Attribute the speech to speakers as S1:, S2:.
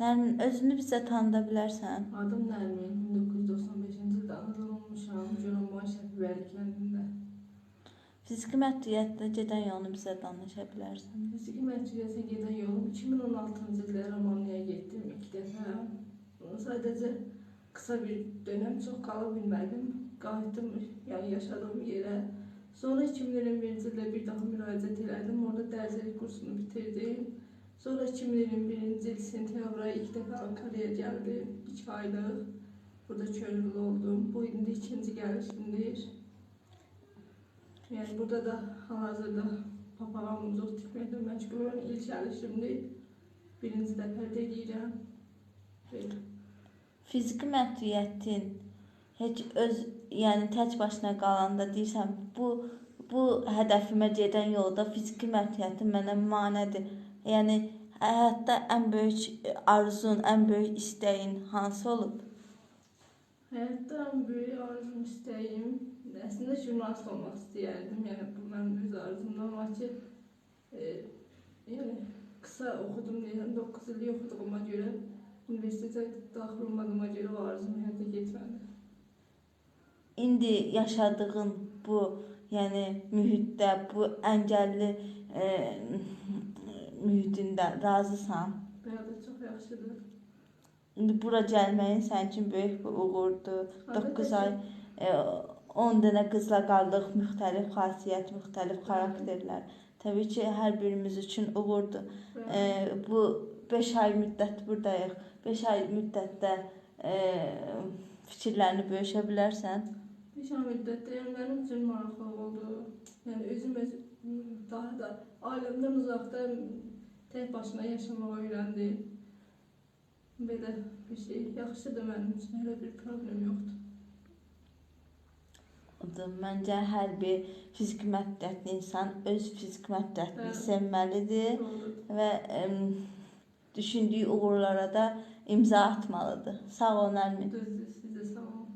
S1: Nərmin, özünü bizə tanıda bilərsən?
S2: Adım Nərmin, 1995-ci ildə anadan olmuşam, Goranboy Şəfibəli kəndində.
S1: Fiziki məhdudiyyətlə gedən yolunu bizə danışa bilərsən?
S2: Fiziki məhdudiyyətə gedən yolum 2016-cı ildə Romaniyaya getdim ilk dəfə. Sadəcə qısa bir dönəm, çox qala bilmədim. Qayıtdım, yəni yaşadığım yerə. Sonra 2021-ci ildə bir daha müraciət elədim. Orada dərzilik kursunu bitirdim. Sonra 2021-ci il sentyabr ayı ilk dəfə Ankara'ya gəldim. 2 aylıq. Burada könüllü oldum. Bu indi ikinci gəlişimdir. Yəni burada da hal-hazırda papağan muncuq tikməklə məşğulam. İlk gəlişimdir. Birinci dəfə də eləyirəm. Belə.
S1: Fiziki məhdudiyyətin heç öz, yəni tək başına qalanda deyirsən, bu hədəfimə gedən yolda fiziki məhdudiyyətim mənə manedir. Yəni həyatda ən böyük arzun, ən böyük istəyin hansı olub?
S2: Həyatda ən böyük arzum, istəyim, əslində jurnalist olmaq istəyərdim. Yəni bu mənim öz arzumdur, amma ki, yəni qısa oxudum deyirəm, 9 illik oxuduğuma görə, universitetə daxil olmadığıma görə o arzum həyata getmədi.
S1: İndi yaşadığın bu, yəni mühitdə, bu əngəlli mühitində razısan?
S2: Bəli, çox yaxşıdır.
S1: İndi bura gəlməyin sənin üçün böyük bir uğurdur. 9 ay 10 dənə qızla qaldıq, müxtəlif xasiyyət, müxtəlif xarakterlər. Təbii ki, hər birimiz üçün uğurdur. Bu 5 ay müddət buradayıq. 5 ay müddətdə fikirlərini bölüşə bilərsən?
S2: 5 ay müddətdə, yəni mənim üçün maraqlı oldu. Yəni özüm daha da ailəmdən uzaqda tək başına yaşamağı öyrəndim. Belə bir şey yaxşıdır mənim üçün, elə bir problem yoxdur.
S1: Məncə hər bir fiziki məhdudiyyətli insan öz fiziki məhdudiyyətini sevməlidir və düşündüyü uğurlara da imza atmalıdır. Sağ ol Nərmin.
S2: Düzdür, siz də sağ olun.